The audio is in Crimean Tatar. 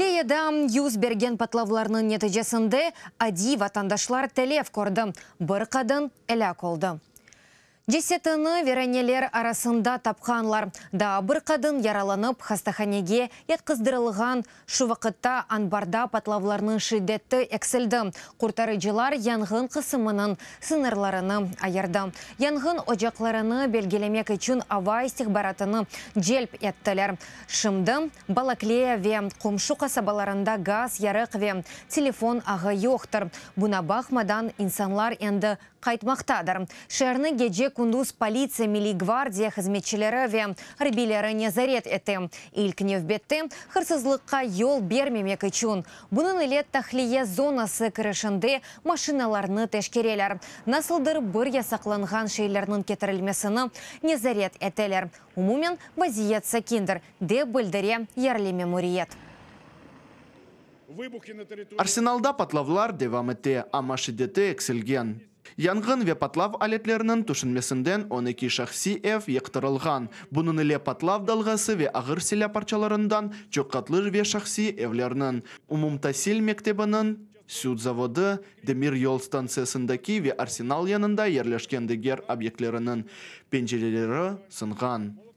Balakleyada yüz bergen patlavlarnıñ neticesinde adiy vatandaşlar telef kördi. Bir qadın elâk oldı. Cesetini viraneler arasında tapqanlar. Daa bir qadın yaralanıp hastahanege yatqızdırılğan. Şu vaqıtta anbarda patlavlarnıñ şiddeti eksildi. Qurtarıcılar yanğın qısımınıñ sıñırlarını ayırdı. Yanğın ocaqlarını belgilemek içün ava istihbaratını celp ettiler. Şimdi Balakleya ve qomşu qasabalarında gaz, yarıq ve telefon ağı yoqtır. Buña baqmadan insanlar endi qaytmaqtadır. Şeerni gece-kündüz politsiya, milliy gvardiya hızmetçileri ve arbiyleri nezaret ete. İlk nevbette hırsızlıqqa yol bermemek içün. Bunıñ ile tahliye zonası kirişinde maşinalarnı teşkereler. Nasıldır bir yasaqlanğan şeylerniñ ketirilmesini nezaret eteler. Umumen vaziyet sakindir, dep bildire yerli memuriyet. Arsenalda patlavlar devam ete, amma şiddeti eksilgen. Yanğın ve patlav aletleriniñ tüşünmesinden 12 şahsiy ev yıqtırılğan. Bunıñ ile patlav dalğası ve ağır silâ parçalarından çoq qatlı ve şahsiy evlerniñ, umumtasil mektebiniñ, süt zavodı, demir yol stantsiyasındaki ve arsenal yanında yerleşken diger obyektleriniñ pencereleri sınğan.